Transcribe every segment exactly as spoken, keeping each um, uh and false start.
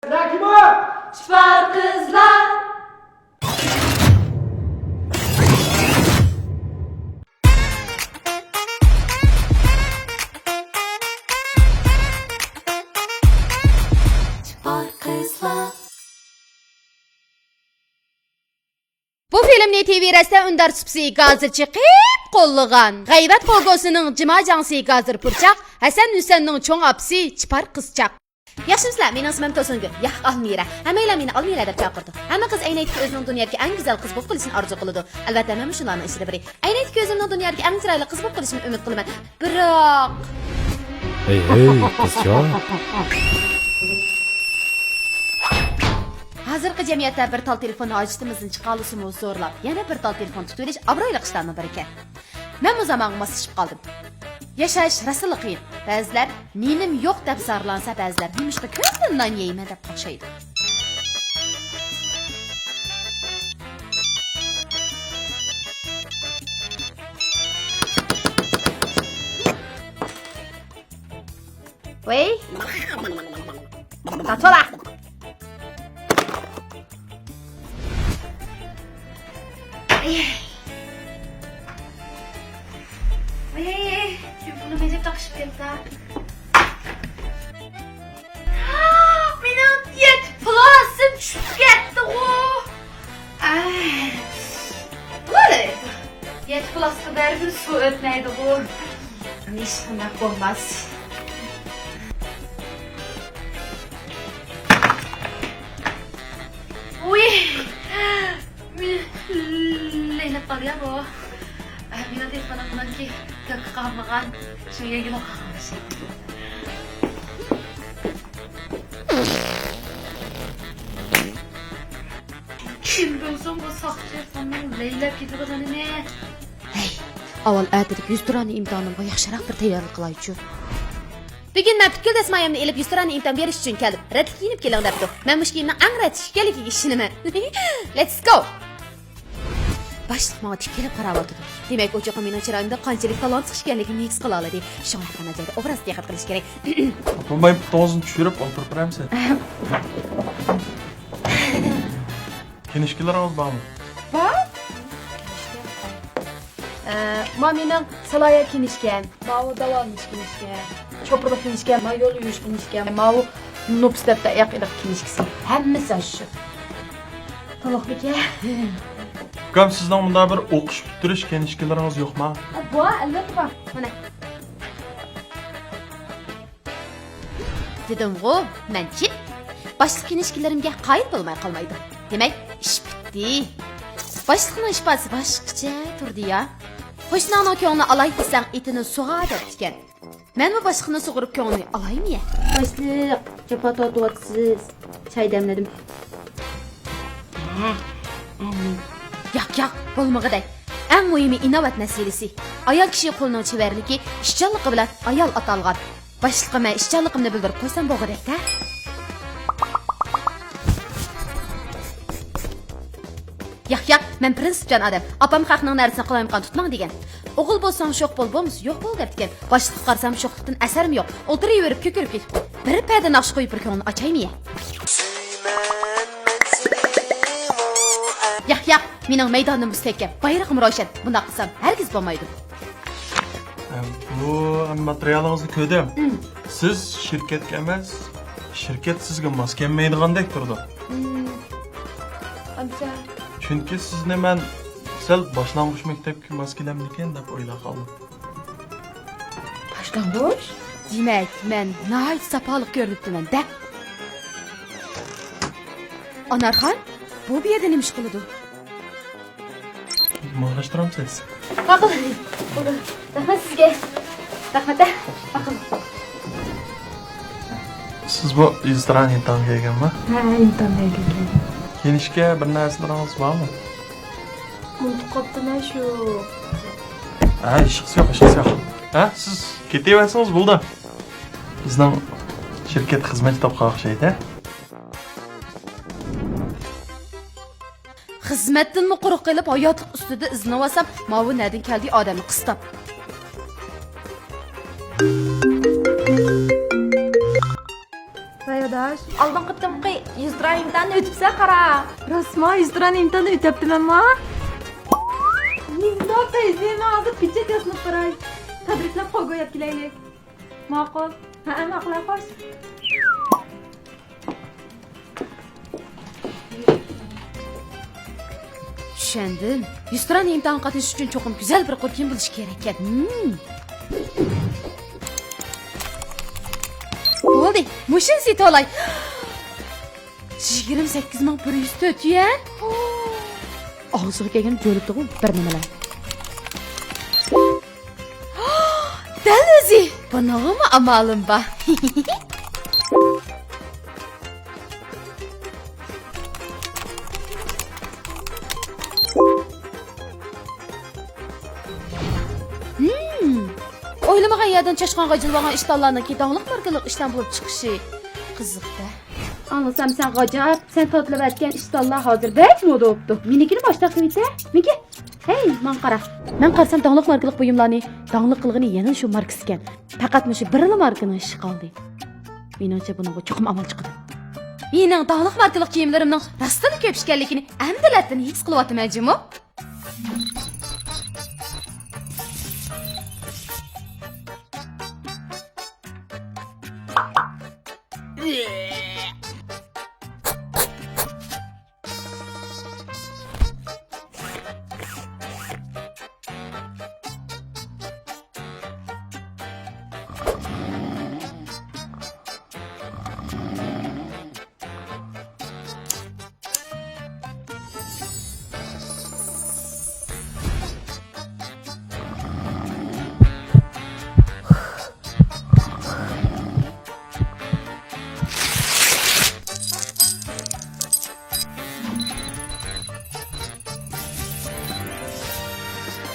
چىپار قىزلار. چىپار قىزلار. بۇ فىلىمنى تىۋى رەستە ئۈندەر سۇپىسى گازىر چېقىپ قوللىغان. غەيۋەت پوگوسىنىڭ جىما جاڭسى گازىر پۇرچاق، ھەسەن ھۈسەننىڭ چوڭ ئاپىسى چىپار قىزچاق. ياخشىمۇسىلەر؟ مېنىڭ ئىسمىم توسۇنگۈل، ياق، ئالمىرا. ھەممەيلەن مېنى ئالمىرا دەپ چاقىرىدۇ. ھەممە قىز ئەينەكتىكى ئۆزىنىڭ دۇنيادىكى ئەڭ گۈزەل قىز بولۇپ قېلىشىنى ئارزۇ قىلىدۇ. ئەلۋەتتە، مەنمۇ شۇلارنىڭ ئىچىدە بىرى. ئەينەكتىكى ئۆزۈمنىڭ دۇنيادىكى ئەڭ چىرايلىق قىز بولۇپ قېلىشىمنى ئۈمىد قىلىمەن. بىراق. ھەي، ھەي، قىزچاق. ھازىرقى جەمئىيەتتە بىر تال تېلېفون ھاجىتىمىزنى چىقالىسىمۇ زورلاپ، يەنە بىر تال تېلېفون تۇتۇۋېلىش ئابرۇيلۇق ئىشلارنىڭ بىرىكەن. مەنمۇ زامانغا ماسلىشىپ قالدىم. ياشاش راستلا قىيىن. بەزىلەر نېنىم يوق دەپ زارلانسا، بەزىلەر نېمىشقا كۆزدىن نان يەيمەن دەپ قاقشايدۇ. ۋەي. تارتىۋالا. ئاي. ئاي، ئاي، ئاي. تېلېفونۇم ئەجەب تاقىشىپ كەتتى. مېنىڭ يەتتە پلاسىم چۈشۈپ كەتتىغۇ. ئاي. بولىدۇ. يەتتە پلاسقا بەرىبىر سۇ ئۆتمەيدىغۇ. ھېچقانداق بولماس. ۋۇي! لەيلەپ قالدى يا بۇ. مېنىڭ تېلېفونۇمنىڭكى كۆكى قالمىغان، شۇ يەڭگىلەپ قالغان ئوخشايدۇ. كىم بىلسۇن بۇ ساقچى خاننىڭ لەيلەپ كېتىدىغىنىنى. ھەي، ئاۋۋال ئەتىدىكى يۈزتۇرانە ئىمتىھانىمغا ياخشىراق بىر تەييارلىق قىلايچۇ. بۈگۈن مەن پۈتكۈل دەسمايەمنى ئېلىپ يۈزتۇرانە ئىمتىھان بېرىش ئۈچۈن كەلدىم. رەتلىك كىيىنىپ كېلىڭ دەپتۇ. مەن مۇشۇ كىيىمنىڭ ئەڭ رەتلىك ئىكەنلىكىگە ئىشىنىمەن. Let's go! باشلىق ماڭا تىكىلىپ قاراۋاتىدۇ. دېمەك، ئۇ چوقۇم مېنىڭ چىرايىمدا قانچىلىك تالانتلىق ئىكەنلىكىمنى ھېس قىلالىدى. شۇڭا ھەر قانداق جايدا ئوبراز دىققەت قىلىش كېرەك. ئاپاماي، پۇتىڭىزنى چۈشۈرۈپ ئولتۇرۇپ بېرەمسىز؟ كىنىشكىلىرىڭىز بارمۇ؟ بار. ئە، ما مېنىڭ سالايا كىنىشكەم، ماۋۇ داۋالىنىش كىنىشكەم، چوپۇرلۇق كىنىشكەم، ما يول يۇيۇش كىنىشكەم، ماۋۇ نوپۇس دەپتەر ئېقىلىق كىنىشكىسى. ھەممىسى ئاشۇ. تولۇقمىكەن؟ ئۇكام، سىزنىڭ مۇنداق بىر ئوقۇش پۈتتۈرۈش كىنىشكىلىرىڭىز يوقما؟ بار، ئەلۋەتتە بار. مانا. دېدىمغۇ، مەن چىپ. باشلىق كىنىشكىلىرىمگە قايىل بولماي قالمايدۇ. دېمەك، ئىش پۈتتى. باشلىقنىڭ ئىپادىسى باشقىچە تۇردى يا. قوشناڭنىڭ كۆڭلىنى ئالاي دېسەڭ، ئېتىنى سۇغا دەپتىكەن. مەنمۇ باشلىقنى سۇغۇرۇپ كۆڭلىنى ئالايمۇ يا؟ باشلىق، جاپا تارتىۋاتىسىز. چاي دەملىدىم. ياق، ياق، بولمىغۇدەك. ئەڭ مۇھىمى ئىناۋەت مەسىلىسى. ئايال كىشى قولىنىڭ چېۋەرلىكى، ئىشچانلىقى بىلەن ئايال ئاتالغان. باشلىققا مەن ئىشچانلىقىمنى بىلدۈرۈپ قويسام بولغۇدەك-دە. ياق، ياق، مەن پىرىنسىپچان ئادەم. ئاپام خەقنىڭ نەرسىنى قالايمىقان تۇتماڭ دېگەن. ئوغۇل بولساڭ شوخ بول، بولمىسا يوق بول دەپتىكەن. باشلىققا قارىسام شوخلۇقتىن ئەسەرمۇ يوق. ئولتۇرۇۋېرىپ كۆكىرىپ كېتىپتۇ. بىر پەدە ناخشا قويۇپ بىر كۆڭلىنى ئاچايمۇ يا؟ ياق، ياق، مېنىڭ مەيدانىم مۇستەھكەم، بايرىقىم روشەن. بۇنداق قىلسام ھەرگىز بولمايدۇ. ئەم، بۇ ماتېرىيالىڭىزنى كۆردۈم. سىز شىركەتكە ئەمەس، شىركەت سىزگە ماس كەلمەيدىغاندەك تۇرىدۇ. ئەمسە؟ چۈنكى سىزنى مەن سەل باشلانغۇچ مەكتەپكە ماس كېلەمدىكىن دەپ ئويلاپ قالدىم. باشلانغۇچ؟ دېمەك، مەن ناھايىتى ساپالىق كۆرۈنۈپتىمەن-دە. ئانارخان، بۇ بۇ يەردە نېمە ئىش قىلىدۇ؟ ماڭغاچتۇرامسىز؟ ماقۇل. رەھمەت سىزگە. رەھمەت، ھە؟ ماقۇل. سىز بۇ يۈزتۇرانە ئىمتىھانغا كەلگەنمۇ؟ ھە، ئىمتىھانغا كەلگەن. كىنىشكا بىر نەرسىلىرىڭىز بارمۇ؟ ئۇنتۇپ قاپتىمەن شۇ. ھە، ھېچقىسى يوق، ھېچقىسى يوق. ھە، سىز كېتىۋەرسىڭىز بولدى. بىزنىڭ شىركەت خىزمەت كىتابقا ئوخشايدۇ. خىزمەتتىنمۇ قۇرۇق قېلىپ، ھاياتلىق ئۈستىدە ئىزدىنىۋالسام، ماۋۇ نەدىن كەلدى ئادەمنى قىستاپ. ۋەي ئادا، ئالدىنقى قېتىمقى يۈزتۇرا ئىمتىھاننى ئۆتۈپسەن قارا. راستما، يۈزتۇرا ئىمتىھاننى ئۆتەپتىمەنما؟ مۇنداق قىز، مەن ھازىر پېچەت ياسىنىپ باراي. تەبرىكلەپ قول قويۇپ كېلەيلى. ماقۇل. ھەئە، ماقۇل، خوش. چۈشەندىم. يۈزتۇرا ئىمتىھانغا قاتنىشىش ئۈچۈن چوقۇم گۈزەل بىر قۇر كىيىم بولۇشى كېرەككەن. ھىم. بولدى، مۇشۇنى سېتىۋالاي. يىگىرمە سەككىز مىڭ بىر يۈز تۆت يۈەن. ئاغزىغا كەلگەن جۆلىتىغۇ بىر نېمىلەر. دەل ئۆزى! بۇنىڭغىمۇ ئامالىم بار. ھىم. ئويلىمىغان يەردىن چاشقانغا جىلۋاغان ئىشتانلارنىڭكى داڭلىق ماركىلىق ئىشتان بولۇپ چىقىشى قىزىق-دە. ئاڭلىسام سەن غاجاپ، سەن تاتلىۋەتكەن ئىشتانلار ھازىر بەك مودا بوپتۇ. مېنىڭكىنى باشتاق قىلىۋېتە. مېنىڭكى ھەي، ماڭا قارا. مەن قارىسام، داڭلىق ماركىلىق بۇيۇملارنى داڭلىق قىلغىنى يەنىلا شۇ ماركىسىكەن. پەقەت مۇشۇ بىرلا ماركىنىڭ ئىشى قالدى. مېنىڭچە، بۇنىڭغا چوقۇم ئامال چىقىدۇ. مېنىڭ داڭلىق ماركىلىق كىيىملىرىمنىڭ راستتىنلا كۆپ ئىكەنلىكىنى ئەمدىلەتىن ھېس قىلىۋاتىمەن جۇمۇ.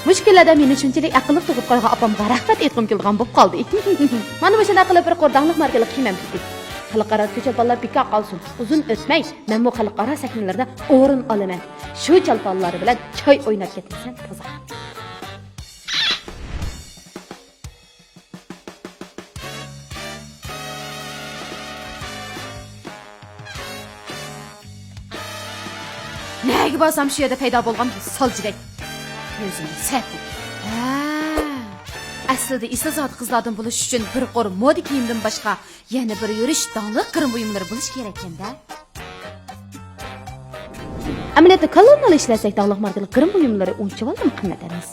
مۇشۇ كۈنلەردە مېنى شۇنچىلىك ئەقىللىق تۇغۇپ قويغان ئاپامغا رەھمەت ئېيتقۇم كېلىدىغان بولۇپ قالدى. مانا مۇشۇنداق قىلىپ بىر قۇر داڭلىق ماركىلىق كىيىم ئەمدى. خەلقئارا چولپانلار بىكار قالسۇن. ئۇزۇن ئۆتمەي، مەنمۇ خەلقئارا سەھنىلەردە ئورۇن ئالىمەن. شۇ چولپانلار بىلەن چاي ئويناپ كەتمىسەم تازا. نەگە بارسام شۇ يەردە پەيدا بولغان بۇ سالچىدەك. كۆزۈمنى سەتتى. ھە. ئەسلىدە ئېسىل زادى قىزلاردىن بولۇش ئۈچۈن بىر قۇر مودا كىيىمدىن باشقا يەنە بىر يۈرۈش داڭلىق گىرىم بۇيۇملىرى بولۇشى كېرەككەن-دە. ئەمەلىيەتتە كاللىنى ئىشلەتسەك، داڭلىق ماركىلىق گىرىم بۇيۇملىرى ئۇنچىۋاللا قىممەت ئەمەس.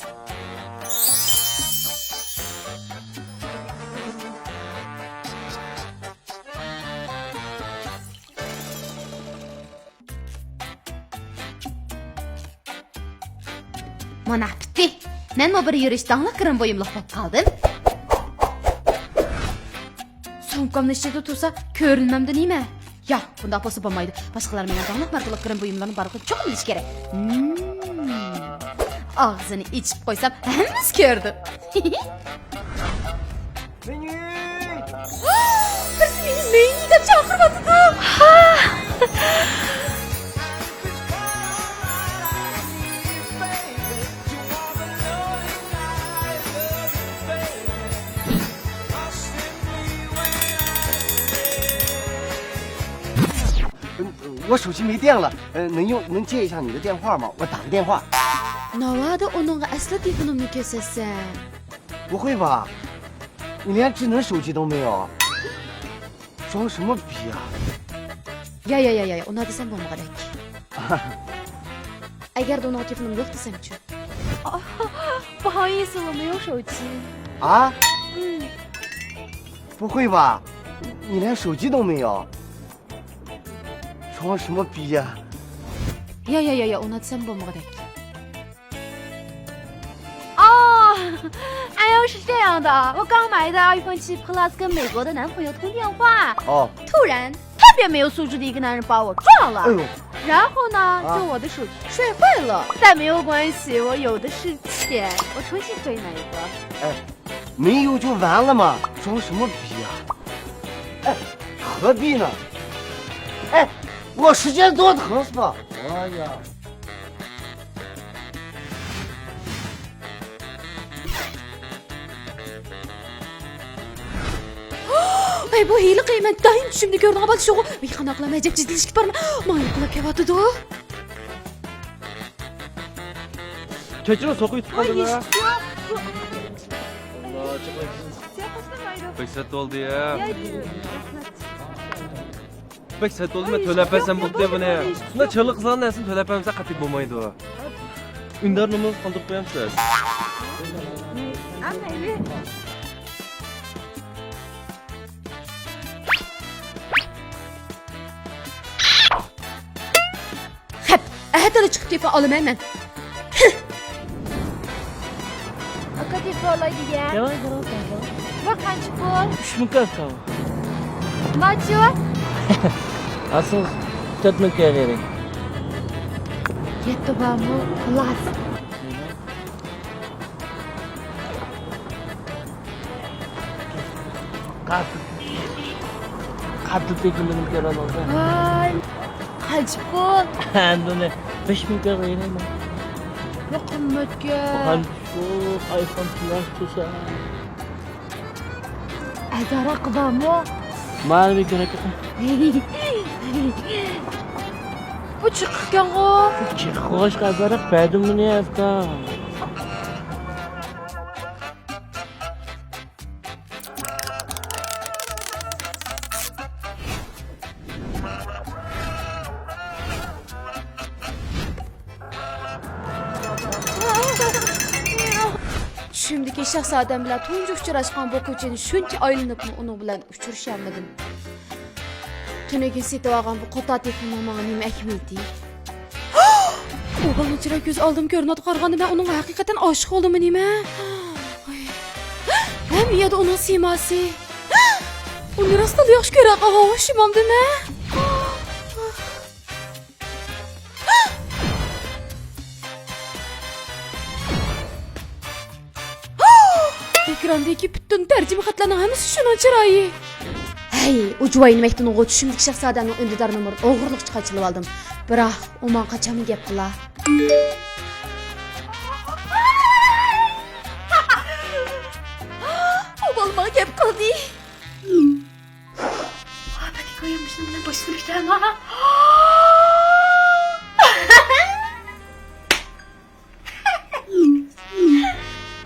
مانا پۈتتى. مەنمۇ بىر يۈرۈش داڭلىق گىرىم بۇيۇملۇق بولۇپ قالدىم. سومكامنى ئىچىدە تۇرسا كۆرۈنمەمدۇ نېمە؟ ياق، بۇنداق بولسا بولمايدۇ. باشقىلار مېنىڭ داڭلىق ماركىلىق گىرىم بۇيۇملىرىنى بارلىقىنى چوقۇم بىلىشى كېرەك. ھىم. ئاغزىنى ئېچىپ قويسام ھەممىسى كۆرىدۇ. مېنى! بىرسى مېنى مېنى دەپ چاقىرىۋاتىدۇ. ۋە شۇچى مېدىياڭلار، نېڭ يوق، نېڭ چېيىشاڭ نېدە ديەنخۇا ما، ۋە داغ ديەنخۇا. ناۋادا ئۇنىڭغا ئەسلى تېلېفونۇمنى كۆرسەتسەم. 不会吧？你连智能手机都没有？ 装什么逼呀？ يا، يا، يا، يا، يا، ئۇنداق دېسەم بولمىغۇدەك. ئەگەردە ئۇنىڭغا تېلېفونۇم يوق دېسەمچۇ؟ 不好意思，我没有手机。 啊？嗯。 不会吧？你连手机都没有？装什么逼呀？ يا، يا، يا، يا، ئۇنداق دېسەم بولمىغۇدەك. 哦，哎呦，是这样的，我刚买的iPhone 七 Plus 跟美国的男朋友通电话，哦。突然特别没有素质的一个男人把我撞了，哎呦。然后呢，啊。就我的手机摔坏了，但没有关系，我有的是钱，我重新可以买一个。哎，没有就完了嘛，装什么逼呀？哎，何必呢？哎，我时间多疼死了，我呀。 ھە؟ ۋەي، بۇ ھېلىقى مەن دائىم چۈشۈمدە كۆرىدىغان بالا شۇغۇ. ۋەي، قانداق قىلىمەن، ئەجەب جىددىيلىشىپ بارمەن. ماڭا يۇقىلاپ كېلىۋاتىدۇ. كەچۈرۈڭ، سوقۇپ يېتىپ قالدىم-ھە. ئاللا، چىقىڭ. بەك سەت بولدى-يە. بەك سەت بولدى، مەن تۆلەپ بەرسەم بولدى بۇنى. شۇنداق چىرايلىق قىزلارنىڭ نەرسىنى تۆلەپ بەرمىسە قەتئىي بولمايدۇ. ئۈندىدارنىمۇ قالدۇرۇپ قويامسىز؟ ھە، مەيلى. خەپ، ئەتىلا چىقىپ تېلېفون ئالىمەن مەن. ئاكا، تېلېفون ئالاي دېگەن. داۋاي، داۋاي، داۋاي. ۋە قانچە پۇل؟ ئۈچ مىڭ كاكاۋ. ماچۇ؟ ئاسىل، تۆت مىڭ كاكاۋ بېرەي. يەتتە بارمۇ؟ خالاس. قاتىل، قاتىل تېلېفوننى كۆرۈۋالدىڭىز. ۋاي، قانچە پۇل؟ ئەمدى ئۇنى بەش مىڭ كاكاغا بېرەيمەن. يا قىممەتكەن. قانچە، ئايفون پلۇس دېسە. ئەزراق بارمۇ؟ مانا بىر كۆرۈپ بېقىڭ. بۇ چىقىقكەنغۇ. چىقىققا ئەزراق بەردىم بۇنى ئەستا. چۈشۈمدىكى شاھزادەم بىلەن تۇنجى ئۇچراشقان بۇ كوچىنى شۇنچە ئايلىنىپمۇ ئۇنىڭ بىلەن ئۇچرىشالمىدىم. تۈنۈگۈن سېتىۋالغان بۇ قوتان تېلېفوننىڭ ماڭا نېمە ئەھمىيىتى؟ ئۇ بالىنىڭ چىراي كۆز ئالدىمغا كۆرۈنۈپ قارىغاندا مەن ئۇنىڭغا ھەقىقەتەن ئاشىق بولدۇممۇ نېمە؟ ھەممە يەردە ئۇنىڭ سىيماسى. ئۇنى راستلا ياخشى كۆرۈپ قالغان ئوخشىمامدىمەن؟ ئېكراندىكى پۈتۈن تەرجىمە خەتلەرنىڭ ھەممىسى شۇنىڭ چىرايى. ھەي، ئۇ جۇۋايىنى مەكتىنىغۇ چۈشۈمدىكى شاھزادەمنىڭ ئۈندىدار نومۇرىنى ئوغرىلىقچە قاچىلىۋالدىم. بىراق، ئۇ ماڭا قاچانمۇ گەپ قىلا. ئۇ بالىما گەپ قىلدى. ۋاي، بەك كۆيۈم شۇنىڭ بىلەن باشلىنىپتۇ ھە.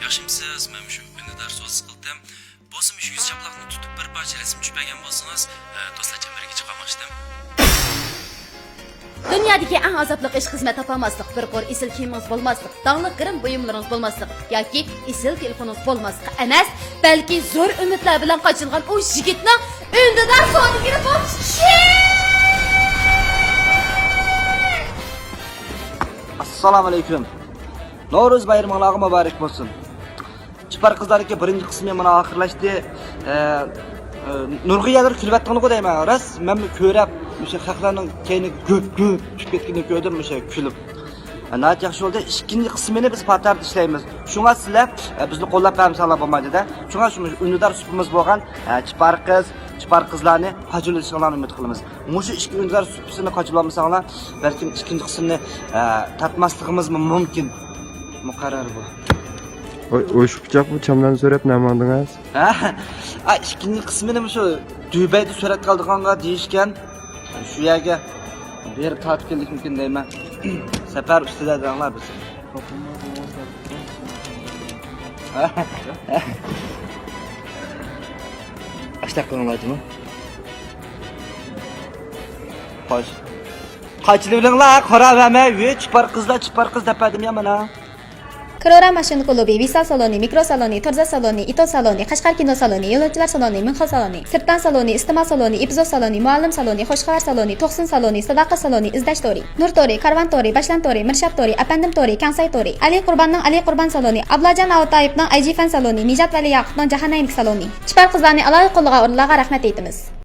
ياخشىمۇسىز؟ مەن مۇشۇ ئۈندىدار سودىسى قىلدىم. بولسا مۇشۇ يۈز چاپلاقنى تۇتۇپ بىر پارچە رەسىم چۈشۈرۈپ بەرگەن بولسىڭىز، ئە، دوستلار چەمبىرىكىگە چىقارماقچىدىم. دۇنيادىكى ئەڭ ئازابلىق ئىش خىزمەت تاپالماسلىق، بىر قۇر ئېسىل كىيىمىڭىز بولماسلىق، داڭلىق گىرىم بۇيۇملىرىڭىز بولماسلىق ياكى ئېسىل تېلېفونىڭىز بولماسلىق ئەمەس، بەلكى زور ئۈمىدلەر بىلەن قاچىلىغان ئۇ يىگىتنىڭ ئۈندىدار سودىگىرى بولۇشى. ئەسسالامۇئەلەيكۇم. نورۇز بايرىمىڭلارغا مۇبارەك بولسۇن. چىپار قىزلارنىڭكى بىرىنچى قىسمى مانا ئاخىرلاشتى. ئە، ئە، نۇرغۇن يەرلەر كۈلۈۋەتتىڭلىغۇ دەيمەن. راست، مەنمۇ كۆرەپ، مۇشۇ خەقلەرنىڭ كەينىگە گۈپ گۈپ چۈشۈپ كەتكىنىنى كۆردۈم، مۇشۇ كۈلۈپ. ئە، ناھايىتى ياخشى بولدى. ئىككىنچى قىسمىنى بىز پاتاردا ئىشلەيمىز. شۇڭا سىلەر، ئە، بىزنى قوللاپ بەرمىسەڭلار بولمايدۇ-دە. شۇڭا شۇ ئۈندىدار سۇپىمىز بولغان، ئە، چىپار قىز، چىپار قىزلارنى قاچىلىۋېلىشىڭلارنى ئۈمىد قىلىمىز. مۇشۇ ئىككى ئۈندىدار سۇپىسىنى قاچىلىۋالمىساڭلار، بەلكىم ئىككىنچى قىسىمنى، ئە، تارتماسلىقىمىزمۇ مۇمكىن. مۇقەررەر بۇ. ۋاي، ئوشۇق پىچاق بۇ چاملارنى سۆرەپ نەماڭدىڭىز؟ ھە؟ ئا، ئىككىنچى قىسمىنى مۇشۇ دۇبەيدە سۈرەتكە ئالىدىغانغا دېيىشكەن. شۇ يەرگە بېرىپ تارتىپ كەلدىكمىكىن دەيمەن. سەپەر ئۈستىدە دەڭلار بىز. ئاشتاق قىلىڭلار جۇمۇ. خوش. قاچىلىۋېلىڭلار، قارا بەرمەي، ۋى، چىپار قىزلار، چىپار قىز دەپ بەردىم يا مانا. كرورا ماشىنا كۇلۇبى، ۋىسال سالونى، مىكرو سالونى، تورزا سالونى، ئىتو سالونى، يولۇچىلار سالونى، مىڭخۇا سالونى، ئىپزو سالونى، مۇئەللىم سالونى، توقسۇن سالونى، ئىزدەش تورى، نۇر تورى، كارۋان تورى، باشلام تورى، مىرشات تورى، ئەپەندىم تورى، كەڭساي تورى، ئەلى قۇرباننىڭ ئەلى قۇربان سالونى، ئابلاجان ئاۋۇتايېۋنىڭ ئەيجىفەن سالونى، نىجات ۋەلى ياقۇپنىڭ جاھان ئەينىك سالونى. چىپار قىزلارنى ئالاھىدە قوللىغان ئورۇنلارغا رەھمەت ئېيتىمىز.